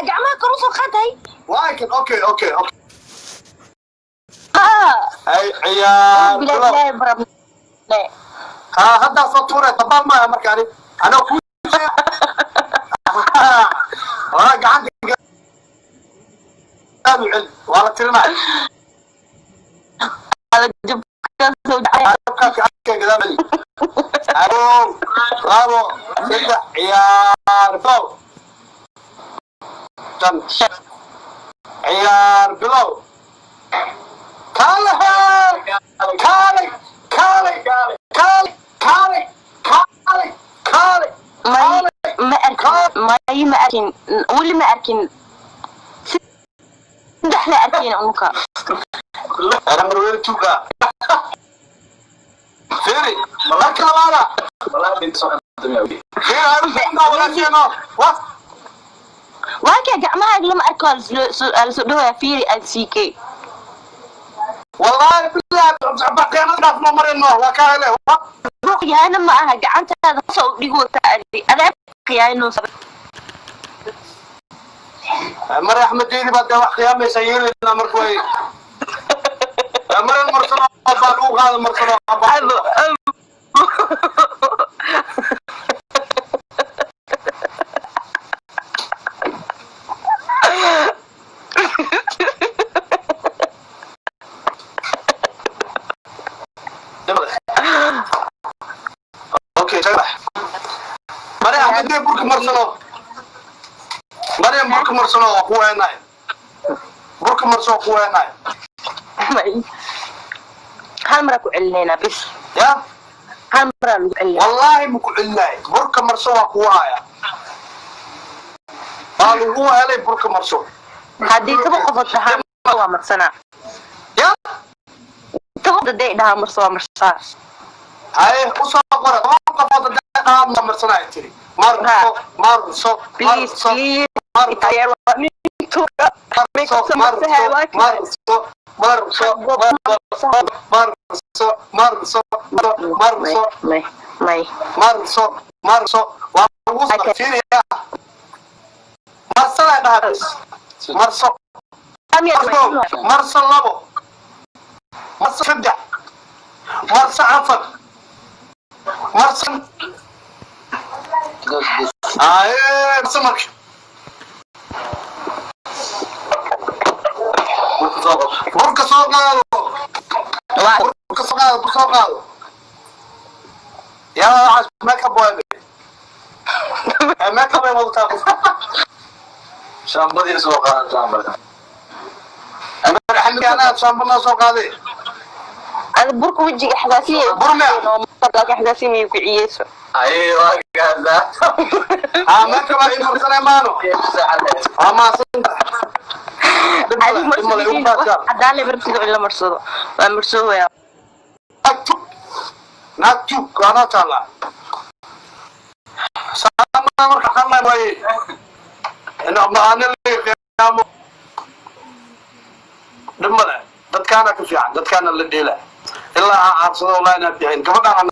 Gacmaha kor usoo qaatay. Waa kan. Okay. Ah. Hay, ciyaar. Bilaa. Bilow. Ilaahay barabne. Ha, haddaa soo tuure, dabaal maaha. Marka ani anaa ku waa gacanta aad u celi, waa la tirinaya. Jabka soo dhacay. Gadaal celi. Kow, labo, saddex, ciyaar, bilow. Shan, ciyaar, bilow. Kaale, kaale, kaale, kaale, kaale, kaale, kaale. May, ma arkin. May, ma arkin weli, ma arkin. Saddex la arkin unka. Marweyne tuuga, fiiri marka labaada. Fiiri, walaasheeno wa. Waa kee, gacmahaaga lama arko, waa lasoo dhawaya. Fiiri aad ck. Wallahi billahi, baqeena dhaaf ma marino, waa ka hele. Khiyaano ma aha, gacantaada hoos u dhig wata adi adaa khiyaano. Mare Axmed deedi baa dee wax khiyaamaysa yeelayna. Marka way maran marsano baa lagu qaada marsano. Okay, mare Axmed dee burka marsano, Maryam, burka marsano waa ku weenay, burka marso ku weenay. Hal maraa ku celinaynaa bis. Ya. Hal maraa lagu celinaa. Wallaahi ma ku celinay, burka marso waa kugu haya, waa lagu helay, burka marso. Haddii 10 qofood dhahaan waa marsanaa. Ya. 10 haday dhahaan marso, waa marsaa. Haye, usoo qora 10 qofood hadday dhahaan ma marsanaya tiri, marso, marso. Please. Marso. Please. Marso. Taageer waa nin tuuga. Marso, marso, marso, marso, marso, marso, marso. May, may. Marso, marso, waa lagu soo fiiriya, marsada dhaha bas, marso. Marso, marso labo, marso saddex, marso afar, marso. Aye, marso marka burka soo qaado, burka soo qaado, burka soo qaado. Yaa waxaas makeup waay, makeup ay wadataa qof. Shaambadii soo qaada, shaambada. Axmed anaa shaambadnaa soo qaaday. Ada burka wejiga xasaasiya. Bur mea? Xasaasiya miyay ku ciyeyso? Ay, waa gaada. Haa, makeup ay marsanay maano, waa maasanta. Adiga marsado, haddaan la marsado in la marsado waa marsoowaya. Naag tug waanoo taallaa saama marka qalay waaye maana qiyaamo, dhib male. Dadkaana ka fiican, dadkaana la dheela ilaa aan aarsado, wallahi inaan bixin gabadhaan.